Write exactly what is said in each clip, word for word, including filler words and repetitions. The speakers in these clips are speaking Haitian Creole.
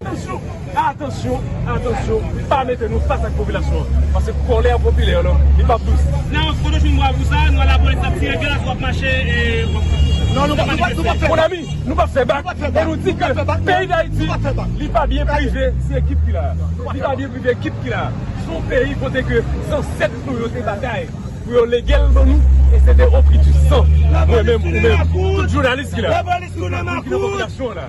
Atansyon, atansyon, atansyon, pa mete nou fas ak popilasyon an. Paske kòlè popilè la, li p ap dous. Nan, kote w jwenn bwa pou sa, nou wè lapolis ap tire gaz, w ap mache, e, w ap... Non, nou pa, nou pa, nou pa fè... Mon ami, nou p ap fè bak. E nou di ke peyi Dayiti, li pa byen prive, se ekip ki la. Li pa byen prive, ekip ki la. Se yon peyi kote ke zansèt nou yo te batay pou yo lege l ban nou, e se te au prix du sang. Mwen menm, ou menm, tout jounalis ki la, tout moun ki nan popilasyon an la.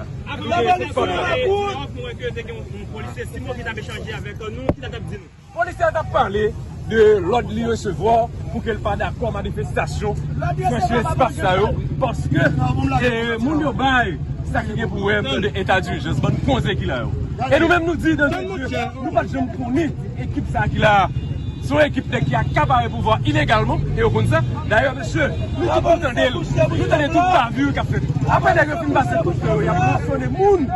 Polisye a t ap pale de lòd li resevwa pou ke l pa dakò manifestasyon, franchi espas sa yo, paske, e, moun yo bay sa ki gen pou wè de eta dijans, bann konze ki la yo. E nou menm nou di, dan Dye, nou pa t janm konnen ekip sa ki la, se yon ekip nèg ki akapare pouvwa ilegalman, e yo konn sa. Dayè, mesye, nou tout nou tande l, nou tande tout bavure k ap fèt. Apre nèg yo fin pase tout tan yo, y ap ransone moun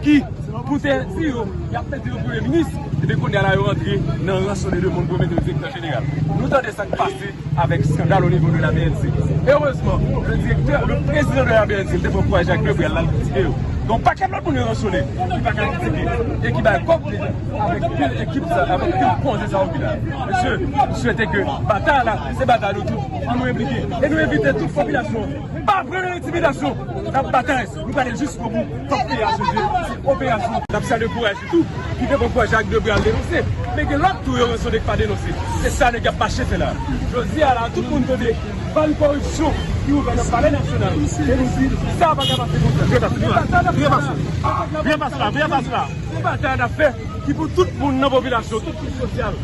ki, pou te di yo, y ap mete yo premye minis, epi kounye a la yo rantre nan ransone de moun pou yo mete yo direktè jeneral. Nou tande sa k pase avèk skandal o nivo de la B N C. Erezman, le direktè, le prezidan de la B N C, li te pran kouraj ak Debrel la, l kritike yo. Gen yon pakèt lòt moun yo ransone, ki pa ka kritike, e ki bay kòb deja avèk pil ekip sa, avèk pil konze sa yo ki la. Mesye, m swete ke batay la, se batay nou tout, ann nou enplike, e nou envite tout popilasyon an. Pa pran nan entimidasyon. N ap batay. Nou prale jiskobou. Fòk peyi a chanje. Se operasyon. N ap salye kouraj li tou. Ki te pran kouraj ak Debrel al denonse. Men gen lòt tou yo ransone k pa denonse. Se sa nèg y ap mache fè la. Jodi a la, tout moun tande bal koripsyon ki ouvè nan Palè Nasyonal. E nou di, sa pa ka pase konsa. Byen pase la, byen pase la, byen pase la. Se batay n ap fè ki pou tout moun nan popilasyon, tout kouch sosyal.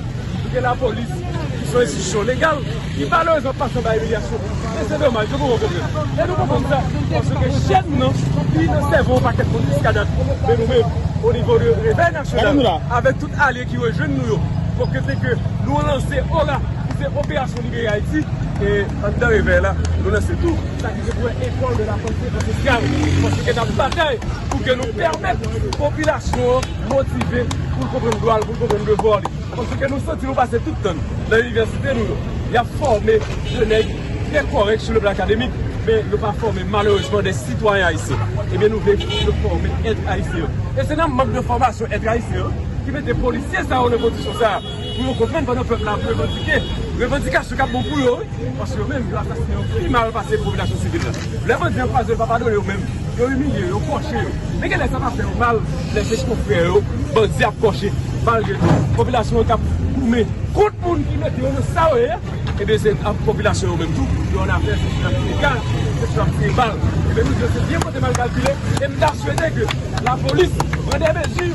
Pou gen lapolis, ki se yon enstitisyon legal, ki malerezman pase anba imilyasyon. E se domaj, nou poko konprann. E nou konprann sa, paske chèn nan, li nan sèvo yon pakèt moun jiskadat. Men nou menm, o nivo de Revèy Nasyonal, avèk tout alye ki rejwenn nou yo, pou ke se ke nou lanse ora, ki se Operasyon Libere Ayiti, e anndan Revèy la, nou lanse tou sa ki se pou wè École de la Pensée Ancestrale. Paske n ap batay pou ke nou pèmèt popilasyon an motive pou l konprann dwa l, pou l konprann devwa li. Paske nou santi nou pase tout tan nan inivèsite nou yo. Y ap fòme de nèg trè kòrèk sou le plan akademik, men yo pa fòme malerezman de sitwayen ayisyen. Ebyen, nou vle yo fòme èt ayisyen an. E se nan mank de fòmasyon èt ayisyen an ki mete polisye sa yo nan kondisyon sa a. Pou yo konprann pandan pèp la ap revandike, revandikasyon k ap bon pou yo, wi. Paske yo menm, yo asasinen yo pi mal pase popilasyon sivil la. Lè bandi an kwaze yo, yo pa padone yo menm. Yo imilye yo, yo kòche yo. Men genlè sa pa fè yo mal, lè se konfrè yo, bandi ap kòche. Malgre tou, popilasyon yo k ap goumen kont moun ki mete yo nan sa yo ye a, ebyen, se ap popilasyon yo menm tou, yo annafè, se sou ap tire gaz, se sou ap tire bal. Ebyen, nou di yo se byen konte mal kalkile, e m ta swete ke lapolis pran de mezi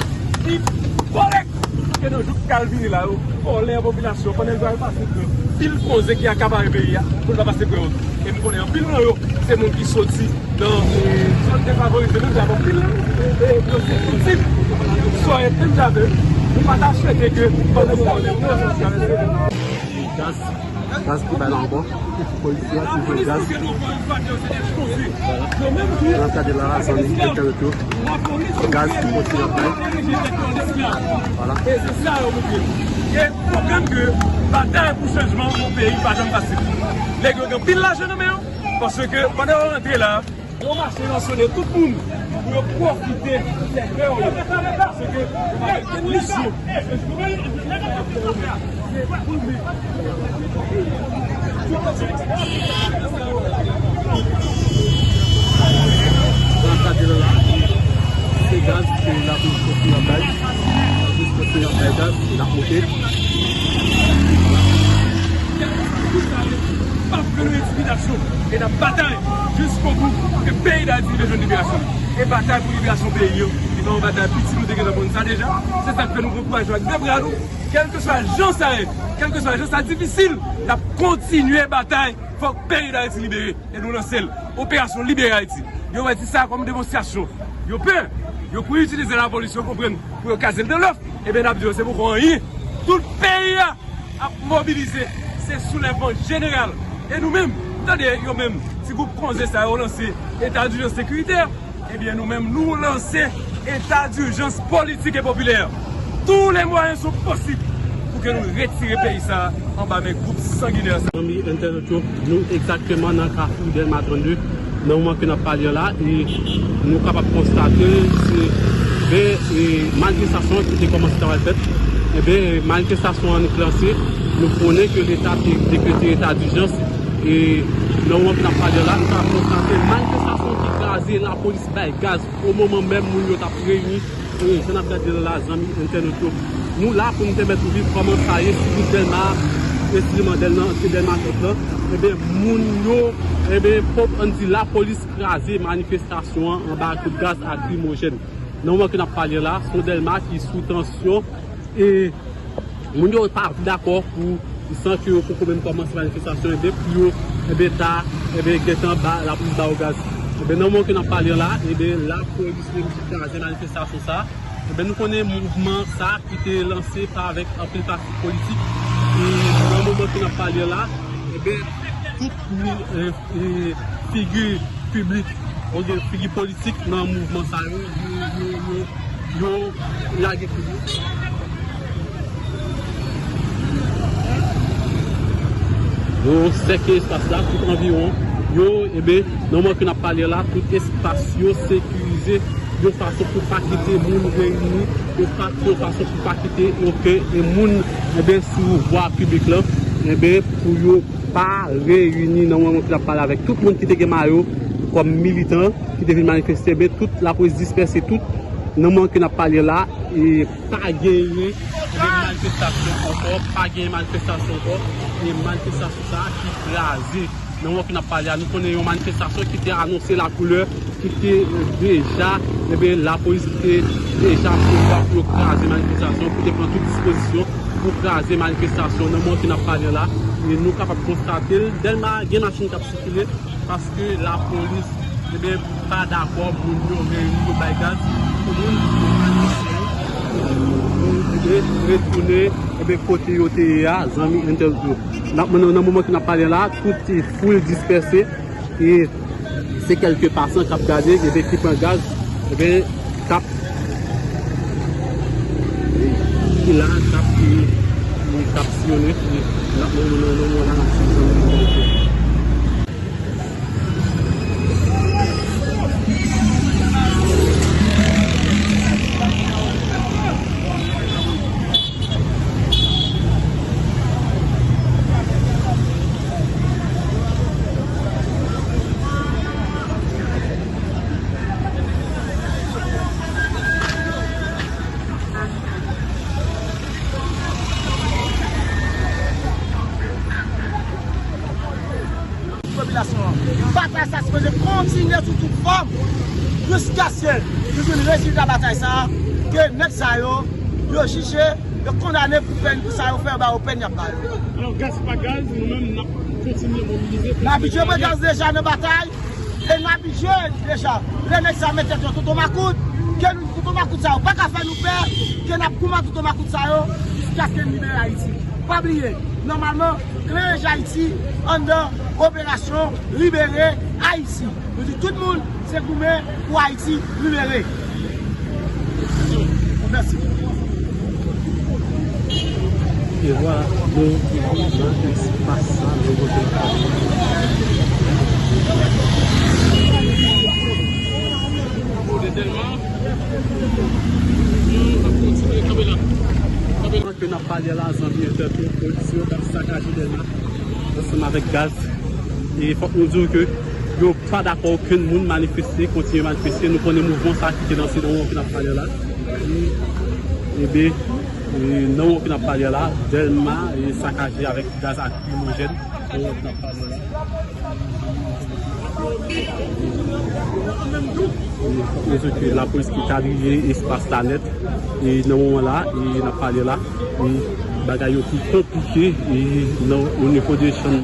ki kòrèk. Ke nan jou k al vini la yo, kòlè popilasyon, pandan yo al pase pran pil konze ki akapare peyi a, pou l pa pase pran yo. E m konnen anpil nan yo, se moun ki soti nan, e, zòn defavorize, menm jan anpil, e, yo se viktim sòyè, menm jan avè nou. Nou pa ta swete ke pandan nou konnen nou nan yon sitiyasyon. Gaz ki bay la ankò. Polisye a ki jwenn gaz. Nan kade la, zòn entèwòt yo. Gaz ki kontinye ap bay. Vwala. E se sa yo montre. E konprann ke batay pou chanjman yon peyi pa janm fasil. Nèg yo gen anpil lajan nan men yo. Paske pandan yo rantre la, yo mache ransone tout moun pou yo pwofite sèvè yo. Paske yo pa gen lizyon. Nan kade la, se gaz ke lapolis kontinye ap bay. Lapolis kontinye ap bay gaz, l ap monte. Pa pran entimidasyon. E n ap batay jiskobou pou ke peyi Dayiti rive jwenn liberasyon li. E batay pou liberasyon peyi yo, li pa yon batay piti, nou te gentan konn sa deja. Se sa k fè nou pran kouraj nou ak de bra nou. Kèlkeswa jan sa ye, kèlkeswa jan sa difisil, n ap kontinye batay. Fòk peyi Dayiti libere. E nou lanse l. Operasyon Libere Ayiti. Yo wè di sa kòm demonstrasyon. Yo pè. Yo kouri itilize lapolis, yo konprann, pou yo kraze l de lòf. Ebyen, n ap di yo, se poko anyen. Tout peyi a ap mobilize. Se soulèvman jeneral. E nou menm, tande yo menm, ti gwoup konze sa yo lanse eta dijans sekiritè. Ebyen, nou menm, nou lanse eta dijans politik e popilè. Tous les moyens sont possibles pou ke nou retire peyi sa anba men gwoup sanginè sa. Zanmi entènot yo, nou egzakteman nan kafou Dèlma trannde. Nan moman ke n ap pale a la, e nou kapab konstate se, e, manifestasyon an ki te kòmanse ta pral fèt. Ebyen, manifestasyon an lanse, nou konnen ke Leta te dekrete eta dijans. E nan moman ke n ap pale a la, nou kapab konstate manifestasyon ki kraze, lapolis bay gaz o moman menm moun yo t ap reyini. E jan n ap gade l la, zanmi entènot yo, nou la pou n pèmèt ou viv kòman sa ye sou wout Dèlma, presizeman Dèlma, antre Dèlma Trant lan. Ebyen, moun yo, ebyen, pòp, ann di, lapolis kraze manifestasyon an anba kout gaz lakrimojèn. Nan moman ke n ap pale la, se yon Dèlma ki sou tansyon. E moun yo pa dakò pou, san ke yo poko menm kòmanse manifestasyon, ebyen, pou yo, ebyen, ta, ebyen, gentan ba, lapolis ba yo gaz. Ebyen, nan moman ke n ap pale la, ebyen, lapolis menm ki kraze manifestasyon sa. Ebyen, nou konnen mouvman sa ki te lanse pa avèk anpil pati politik. E nan moman ke n ap pale la, ebyen, tout mi-, e, e, figi piblik, oubyen figi politik nan mouvman sa yo, yo, yo, yo, yo lage kou yo. Yo sèke espas la tout anviwon. Yo, ebyen, nan moman ke n ap pale la, tout espas yo sekirize yon fason pou pa kite moun reyini, yon fa-, yon fason pou pa kite okenn moun, ebyen, sou vwa piblik la, ebyen, pou yo pa reyini nan moman ke n ap pale avèk tout moun ki te gen mayo kòm militan ki te vin manifeste, ebyen, tout lapolis dispèse tout nan moman ke n ap pale la, e pa genyen, ebyen, manifestasyon ankò, pa genyen manifestasyon ankò, e manifestasyon sa a ki kraze. Nan moman ke n ap pale a, nou konnen yon manifestasyon ki te anonse lakoulè, ki te, e, deja, ebyen, lapolis te deja prevwa pou yo kraze manifestasyon, pou te pran tout dispozisyon pou kraze manifestasyon. Nan moman ke n ap pale la, e nou kapab konstate l, Dèlma gen machin k ap sikile, paske lapolis, ebyen, pa dakò moun yo reyini, yo bay gaz pou moun, ebyen, retounen, ebyen, kote yo te ye a, zanmi entènot yo. N ap, nan, nan moman ke n ap pale la, tout foul dispèse, e se kèlke pasan k ap gade, ebyen, ki pran gaz, ebyen, k ap, ki la, k ap, ki, ki, k ap siyonnen, e n ap, nan, nan, nan, nan, nan, n ap siyonnen. Popilasyon an. Batay sa sipoze kontinye sou tout fòm jiskaske nou jwenn rezilta batay sa a, ke nèg sa yo, yo jije, yo kondane pou pèn, pou sa yo fè, yo ba yo pèn y ap ba yo. Alò, gaz pa gaz, nou menm, n ap kontinye mobilize pou... N abitye pran gaz deja nan batay, e n abitye deja. Lè nèg sa met tèt yo tonton makout, ke nou, tonton makout sa yo pa ka fè nou pè, ke n ap goumen ak tonton makout sa yo jiskaske n libere Ayiti. Pa bliye, nòmalman, Klerèj Ayiti anndan operasyon libere Ayiti. Nou di tout moun, se goumen pou Ayiti libere. Mèsi. E vwala, nou nan espas sa, nou kote. Pandan ke n ap pale la, zanmi entènot, polis yo t ap sakaje Dèlma ansanm avèk gaz. E fòk nou di w ke yo pa dakò okenn moun manifeste, kontinye manifeste. Nou konnen mouvman sa ki te lanse nan moman ke n ap pale la. E, ebyen, e, nan moman ke n ap pale la, Dèlma, e, sakaje avèk gaz lakrimojèn. Nan moman ke n ap pale la. E, fòk nou di w ke lapolis ki kadriye espas la nèt. E nan moman la, e, n ap pale la, e, bagay yo ki konplike, e, nan, o nivo de chann